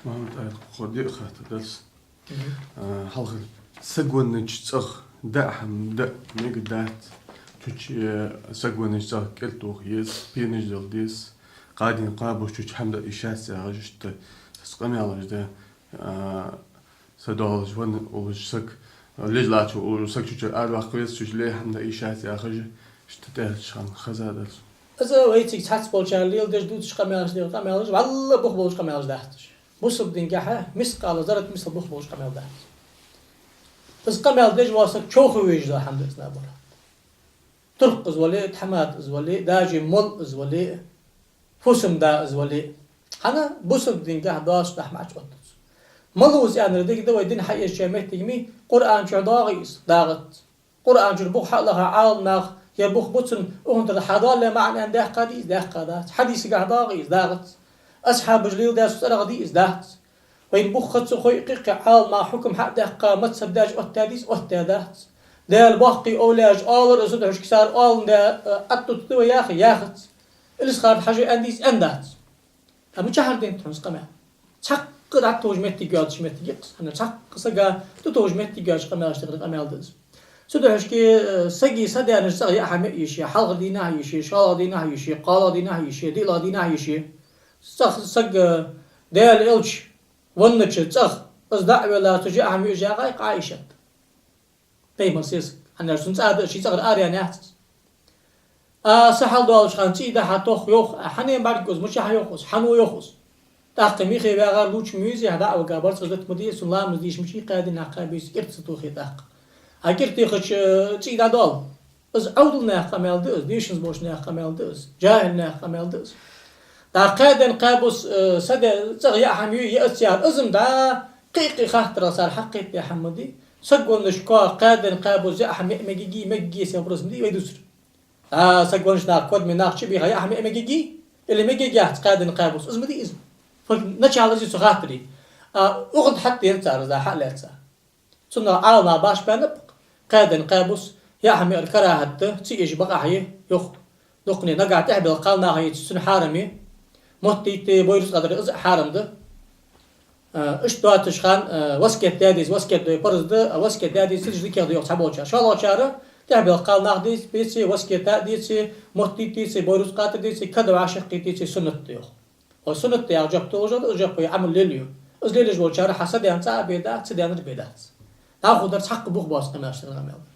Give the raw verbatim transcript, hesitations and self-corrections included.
Мухьаммад, айхьа кхо-диъ хаттар да. Мгм. А, хьалхара, саг веннача цӀагӀа даа хӀама даа мегаргдац, цу чу, э, саг веннача цӀагӀа кӀел тоха еза, пенаш дала деза, кхаь ден кхаь бус цу чу хӀама даа йиш яц яхаш, иштта цхьацца къамаьлаш да, а, са доалаш венна волаш саг, леш латташ волаш саг цу чура араваккха веза, цу чу лай хӀама даа йиш яц яхаш, иштта тӀехьарча хана хеза дар. Из вайцига цхьацца болчар леладеш дувцаш къамаьлаш да, къамаьлаш, валлахӀи, бух болаш къамаьлаш дац уж. Бусалба динагахьа мискъала заррат мисал бух болаш къамаьл дац. Из къамаьл деш вола саг човха везаш дола хӀама да из, наоборот. Туркх из вале, тхьамада из вале, даже молла из вале, фусам-да из вале. ХӀана? Бусалба динагахьа доацаш дӀа хӀама Ӏочуоттац. Малав из аьннар дика да, вай дин хьаэцача моттиге ма, Къуръан чу доагӀий из? ДоагӀац. Къуръан чура бух хьалаха Ӏаламнаха, е бух бу цун, укхунна тӀара хьадоаллий маӀан аьнна даьккха дий из? Даьккха дац. Хьадисагахьа доагӀий из? ДоагӀац. Асхьабаша леладаьча цӀерагӀа дий из? Дац. Вайна бух ха ца хой, кхы-кхы Ӏаламнаха хьукам хьа а даьккха, мазхӀаб даьча оттадаьдий из? Оттадаьдац. Даьла боккхий овлияша оалар из, цу духьашка цар оаландаь, э, оттаду вай яхе? Яхац. Илисхан-Хьажа аьннадий из? Аьннадац. Амма чахьар дийнат хьона из къамаьл. Цхьаккха дӀатохаш моттиг йоацаш моттиг я-кх из. ХӀана, цхьаккха сага тӀатохаш моттиг йоацаш къамаьлаш тӀехьара къамаьл да из. Цу духьашка, э, сага са даьннача цӀагӀа яа хӀама яа йиш я, хьалхарча дийнахьа яа йиш я, шоллагӀча дийнахьа яа йиш я, кхоалагӀча дийнахьа яа йиш я, диълагӀча дийнахьа яа йиш я. ЦӀагӀа саг, э, Даьла Элча веннача цӀагӀа из дӀа а велла, цу чу яа хӀама я из яхай-кх Ӏайшат. Пайхамара сесаг. ХӀана аьлча цун цӀа да из, ший цӀагӀара араяьнна яц из. А са хьалдоалача хана цӀий дӀа-хьа тох йоах, а хьанна бӀаргагу из, мичахьа йоах из, хьан во йоах из. ТӀаккха михе вагӀар лувча ма везий, дӀа а вига, барзкъа из дита ма дезий, цун ламаз дийша мичай, кхаь дийнахьа, кхаь бийса кӀира ца тохе тӀаккха. А кӀира техача, э, цӀий дӀадоал. Из Ӏовдала наьха къамаьл да из, дешанза болча наьха къамаьл да из, жахӀил наьха къамаьл да из. ТӀаккха кхаь ден кхаь бус, э, са де-, цӀагӀа яа хӀама я, яац яхар, из-м да, кхы-кхы хаттарах цар хьакхийтта хӀама ма дий. Саг веннача кхаь, кхаь ден кхаь бус яа хӀама яа мегаргьий, мегаргьий, сен фурас ма дий вай дувцар. А, саг веннача наха, кодаме наха чубийха яа хӀама яа мегаргьий, или мегаргьяц кхаь ден кхаь бус? Из ма дий из. Фу-, начало из я цу хаттара. А, укхунна хьатӀадена цар из, хьа а лаьца. Цунах Ӏаламнаха башха баьннаб-кх, кхаь ден кхаь бус яа хӀама яар карахӀат да, ца эш бакъахьа я, йоах. Дукхане нагахьа тӀехьабелла кхалнах а йиций, цунна хьарам я. Мотт дийте, бой рузкъа дитар, из а хьарам да. Э, иштта доацача хана, э, васкет даь деза, васкет дой парз да, а васкет даь деза, цу чу дикагӀа да йоах цхьаболчар. ШоллагӀчар тӀехьабелла кхалнах дийц-, дийце, васкет а дийце, мотт дийта дийце, бой рузкъа дитар дийце, када вӀашагӀкхийтта дийце суннат да йоах. Ва суннат да яха жоп толаш да, из жоп вай Ӏамал лелаю. Из лелаш болчар хьа са даьнна цӀа а бе дац, ца даьннар а бе дац. ДӀахо дар цхьаккха бух боаца къамаьлаш да, къамаьл да.